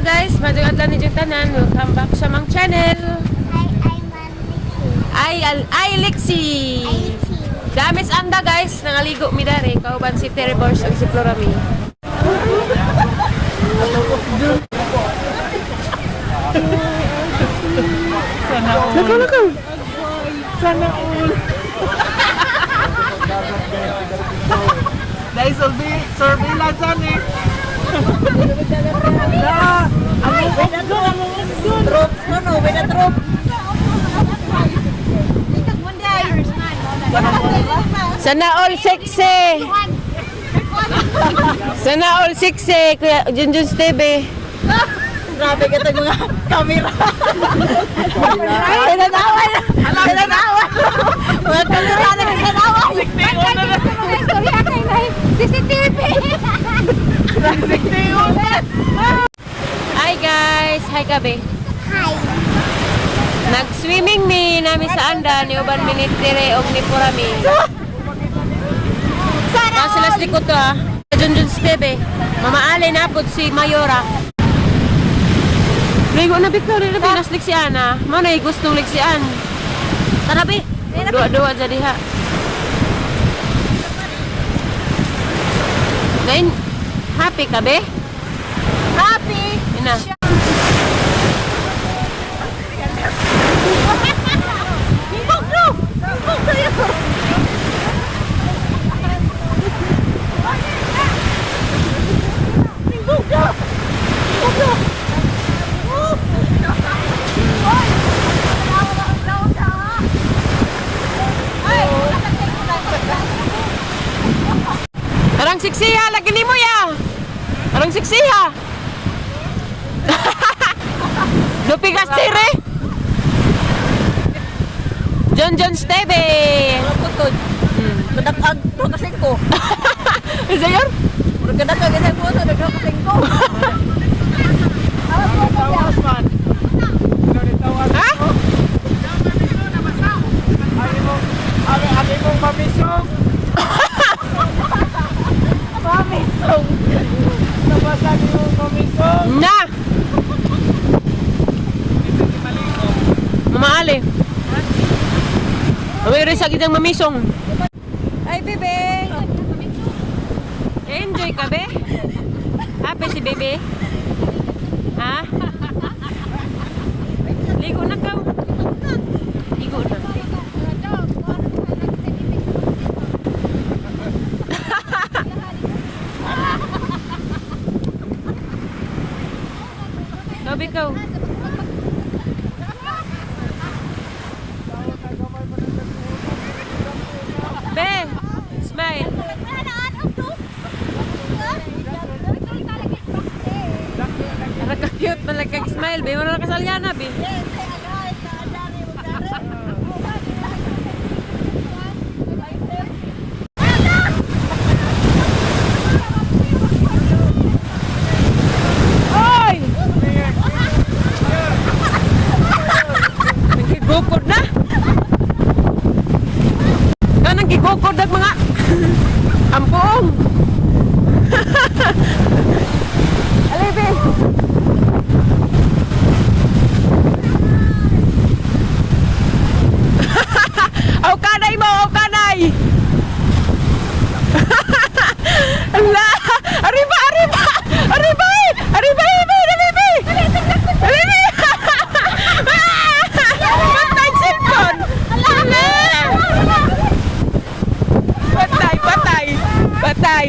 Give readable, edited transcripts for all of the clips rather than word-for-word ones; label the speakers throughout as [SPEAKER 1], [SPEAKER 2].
[SPEAKER 1] Guys, maayong adlaw ninyong tanan. Welcome back sa among channel.
[SPEAKER 2] Hi, I'm Lexi.
[SPEAKER 1] Ay, ay Lexi.
[SPEAKER 2] Lexi.
[SPEAKER 1] Damis anda guys, nangaligo mi diri kauban si Terry Bors ug si Florami.
[SPEAKER 3] Sana all.
[SPEAKER 1] Lakaw, lakaw.
[SPEAKER 3] Sana all. Dahil surveillance ani. Na, ang doon, ang doon.
[SPEAKER 4] Troops no, no, may na-troop.
[SPEAKER 1] Sana all sexy. Sana all sexy, Kuya Junjun Steve.
[SPEAKER 4] Grabe ka tayong mga camera. Tinanawan. Tinanawan. Mga camera na tinanawan.
[SPEAKER 2] CCTV!
[SPEAKER 1] Hi guys, hi gabi.
[SPEAKER 2] Hi.
[SPEAKER 1] Nag-swimming mi nami sa anda ni uban minit dire og ni Purami. Sana sila sa likod to ah. Junjun Steve. Mama Ale na pud si Mayora. Ligo na bikaw rin na binas liksian ah. Mao na gustong liksian.
[SPEAKER 4] Tara, be.
[SPEAKER 1] Dua-dua jadi ha. Nain, happy ka be?
[SPEAKER 4] Happy.
[SPEAKER 1] Ina.
[SPEAKER 4] Hingog no. Hingog tayo. Hingog no. Hingog no.
[SPEAKER 1] Arang siksiha lagi nimo ya. Arang siksiha. Lupi kas tire. John John Steve.
[SPEAKER 4] Putod. Kadakag to kasingko.
[SPEAKER 1] Sayor?
[SPEAKER 4] Murag kadakag sa puso, dagdag kasingko.
[SPEAKER 3] Tawas man. Tawas.
[SPEAKER 1] Ha?
[SPEAKER 3] Abi mong mamisong.
[SPEAKER 4] Mamisong.
[SPEAKER 3] Nabasa ni mong mamisong.
[SPEAKER 1] Na. Mama Ali. Mami rin sa gitang mamisong.
[SPEAKER 4] Ay, bebe.
[SPEAKER 1] Enjoy ka be? Happy si bebe? Ha? Ligo na ka. Ligo na. Sabi ka. Be, smile. Naka-cute man lang kag-smile, be. Wala nakasalyana, be. Oy! Nagigukod na. Ka nagigukod ang mga ampoong. Alibi. Aw kanay mo, aw kanay. Ala, arriba, arriba. Arriba, eh. Arriba, arriba, arriba. Arriba. Patay cellphone. Ala. Patay, patay. Patay.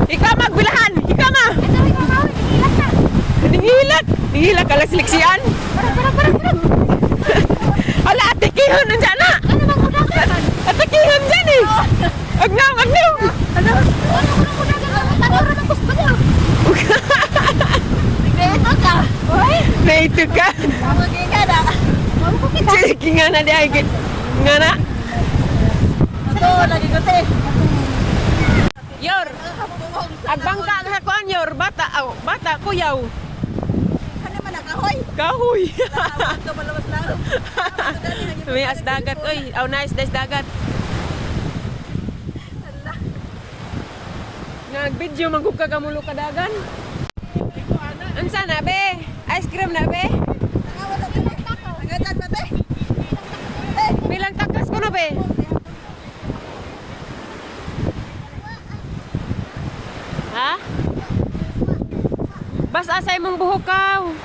[SPEAKER 1] Ikaw magbilahan, ikaw ma. Ningilak, ningilak alas liksian. Ala, atikihon nandiyan na. Atikihon dyan eh. Agnaw, agnaw.
[SPEAKER 4] Ito ka. Uy,
[SPEAKER 1] Naito ka.
[SPEAKER 4] tawagin ka na.
[SPEAKER 1] Sige nga na di ay. Nga na.
[SPEAKER 4] Ito, lagi ko te.
[SPEAKER 1] Yor, agbangka ang hakuan yor. Bata, aw, bata, kuyaw.
[SPEAKER 4] Ano man ang kahoy?
[SPEAKER 1] Kahoy.
[SPEAKER 4] Ito, malawas lang.
[SPEAKER 1] May as dagat, oy. Aw, nice, nice dagat. Nag-video, magugka kamulo kadagan.
[SPEAKER 3] Ikaw
[SPEAKER 1] cream na, be?
[SPEAKER 4] Ang ba, te?
[SPEAKER 1] Bilang takas ko na, be? Ha? Basta sa imong buhukaw.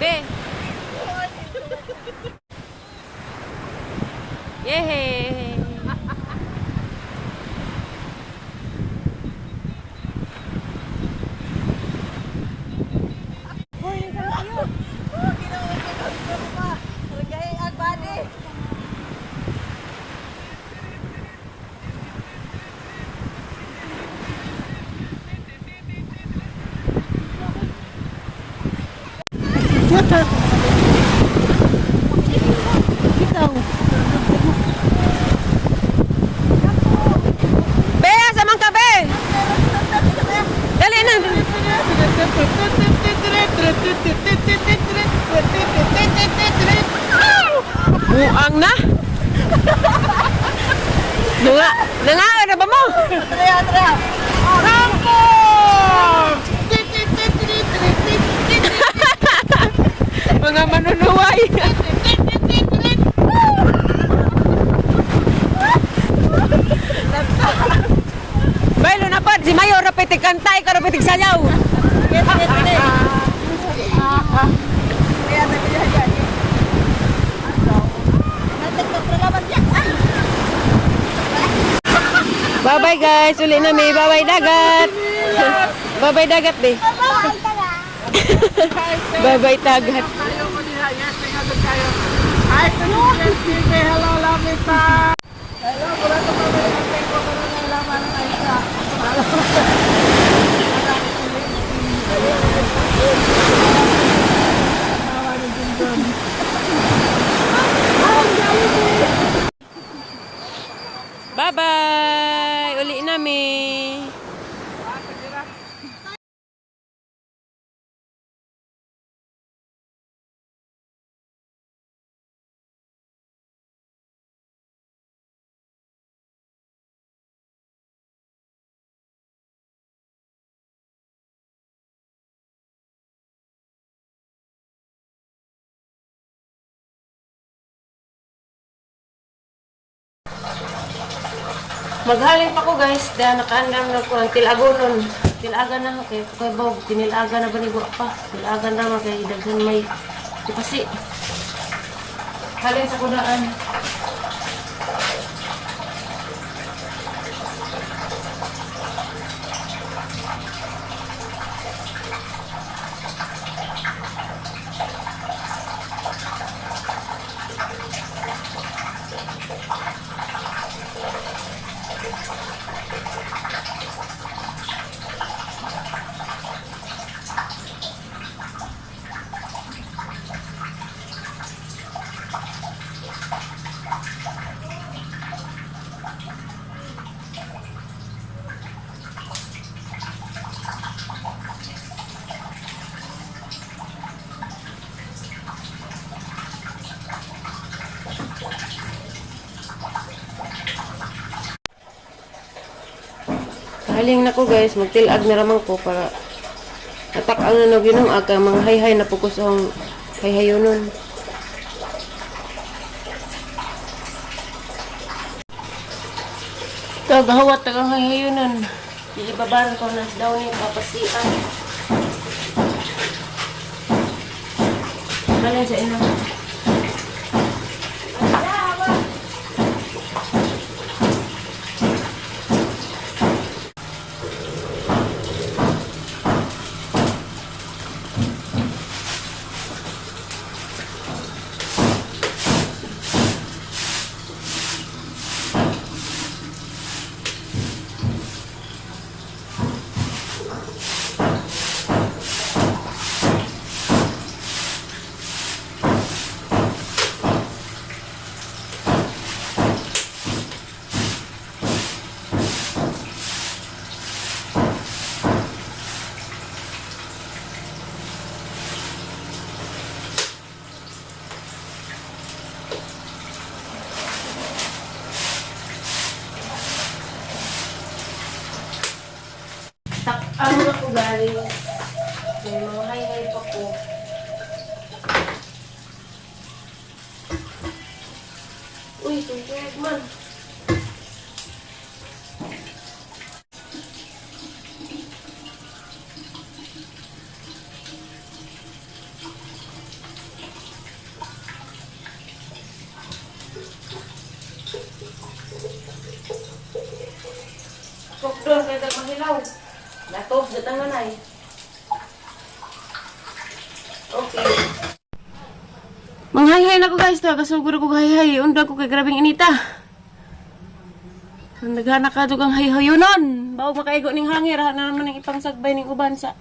[SPEAKER 1] Be. Yehey.
[SPEAKER 4] Oh, ginawa ko ng pa. Regay ang body.
[SPEAKER 1] Be, asa man ka, be? Dali na. Buang na. Nunga, nunga, ano ba mo?
[SPEAKER 4] Trea, trea.
[SPEAKER 1] Mga manunuway. Baylo na pa, si Mayo rapitig kantay, ka rapitig sayaw.
[SPEAKER 4] Get, get, get. Kaya tayo dyan, dyan. Nagtatralaban diyan. Ay!
[SPEAKER 1] Bye-bye guys, uli na mi. Bye-bye dagat. Bye-bye dagat, be.
[SPEAKER 2] Bye, taga.
[SPEAKER 1] Bye-bye dagat.
[SPEAKER 3] Tayo ko diha. Yes, tingnan kayo. Hi, Yes, TV. Hello, lovely pa. Hello, wala ko pa ba ko pero nalaman ng Aisha.
[SPEAKER 1] Bye-bye. Uli na mi. Maghalin pa ko guys, dahil nakaandam na ko ang tilagonon. Tilaga na kay kay Bob, tinilaga na ba ni pa? Tilaga na man kay daghan may kasi. Halin sa kudaan. Haling na ko guys, magtilag na ramang ko para atak ang na ginong aga mga hayhay na pugos ang hayhayonon. Ito, gahawat ang hayhayonon. Iibabaran ko na daw ni papasian. Balay sa ina. Takang ako guys. May mga hay-hay pa ko. Uy, tugtog man. Cook doon kay dag mahilaw. Latos sa tanganay. Okay. Manghayhay na ko guys to, kasuguro ko hayhay. Unda ko kay grabeng inita. Naghana ka dugang hayhayonon. Bawo makaigo ning hangir, na naman ning ipangsagbay ning uban sa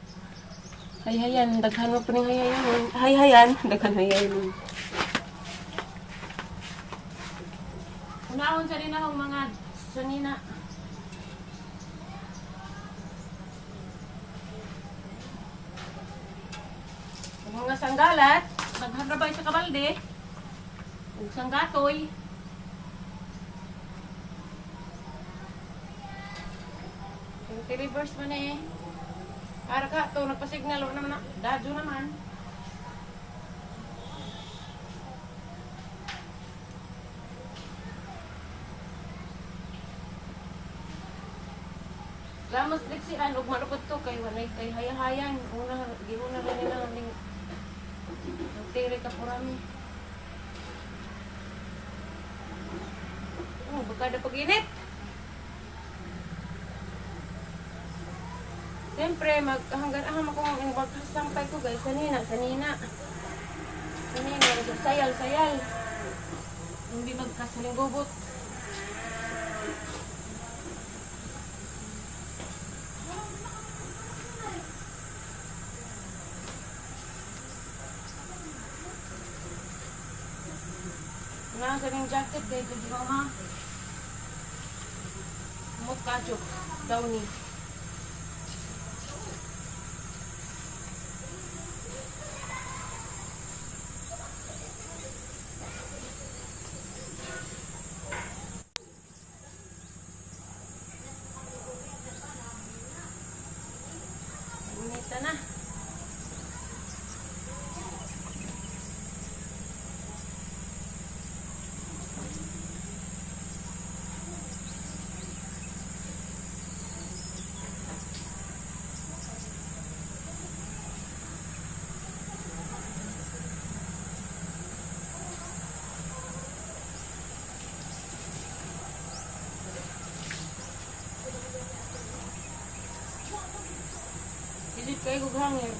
[SPEAKER 1] hayhayan. Daghan mo pa ning hayhayan. Hayhayan, daghan hayhayan. Unaon sa nina akong mga sanina. Ang mga sanggalat, daghan ra ba sa kabalde? Ug sanggatoy. Yung reverse man eh. Para ka to nagpasignal wa naman na. Dadyo naman. Ramos liksian ug marupot to kay wanay kay hayahayan. Una giuna ra nila ning nagtiri ka purami. Oh, baka da pag-init. Siyempre, mag, hanggang aham ako ang magsasampay ko guys. Sanina, sanina. Sanina, sayal, sayal. Hindi magkasaling gubot. Nga sa ning jacket kay kay mama. Mut kacho, downy. Inita na. Dili kayo kog hangir.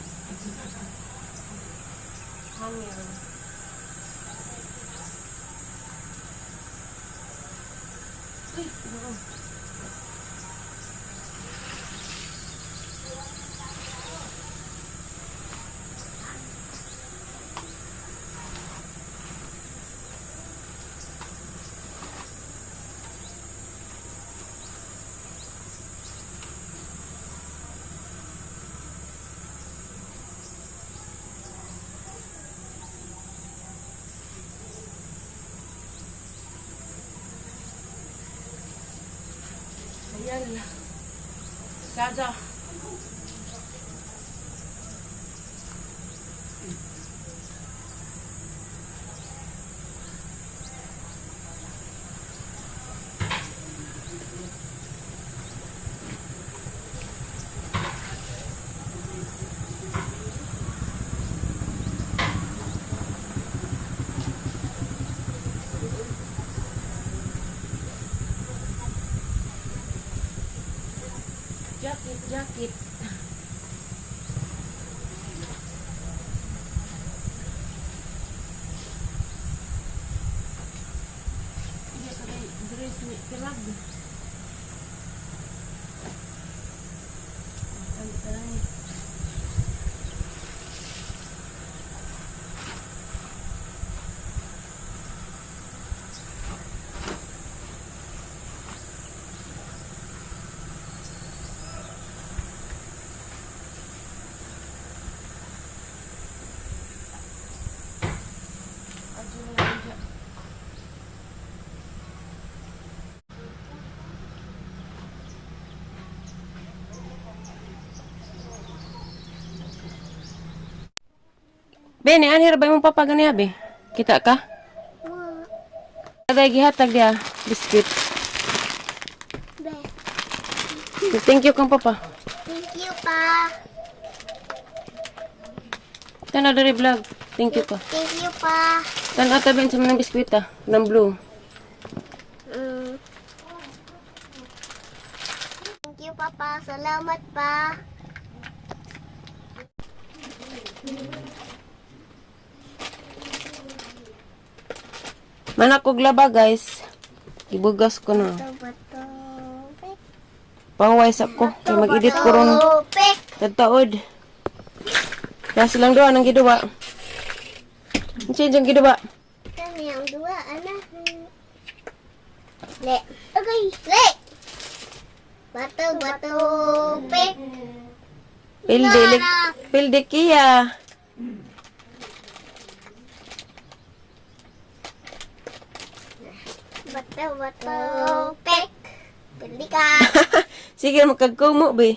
[SPEAKER 1] Hangir. Uy, oo. Ayan. Sada. Jacket, jacket. Iya, kay dress ni Pirag. Ang tayo. Adyo na lang siya. Bene, anhi ra ba imong papa gani abi? Kita ka? Aday gihatag dia biscuit.
[SPEAKER 2] Be.
[SPEAKER 1] Thank you kang papa.
[SPEAKER 2] Thank you, pa.
[SPEAKER 1] Tanaw diri vlog. Thank you pa.
[SPEAKER 2] Thank you, pa.
[SPEAKER 1] Tanaw tabi sa mga biskwit ah, ng blue.
[SPEAKER 2] Thank you, Papa. Salamat, pa.
[SPEAKER 1] Manakog laba guys. Ibugas ko na.
[SPEAKER 2] Bato, bato,
[SPEAKER 1] Pangway sa ko. Kay mag-edit ko ron.
[SPEAKER 2] pek.
[SPEAKER 1] Tagtaod. Nasa lang doon ang giduwa. Ang change ang giduwa.
[SPEAKER 2] Kami ang dua, anak. Le. Okay. Le. Bato, bato, pek.
[SPEAKER 1] Pilde, pilde kiya.
[SPEAKER 2] Bato, bato, pek. Pili ka.
[SPEAKER 1] Sige, magkagkumo be.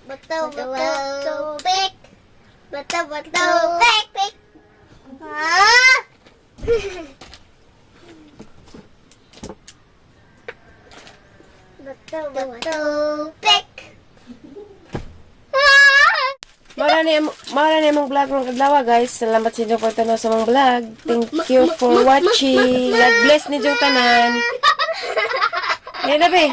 [SPEAKER 2] Bato, bato, pek. Bato, bato, pek, pek. Ah! Bato, bato, pek. Ah!
[SPEAKER 1] Mara ni among vlog ng adlaw guys. Salamat sa inyong pagtanaw sa among vlog. Thank you for watching. God bless ninyong tanan. Yan na be.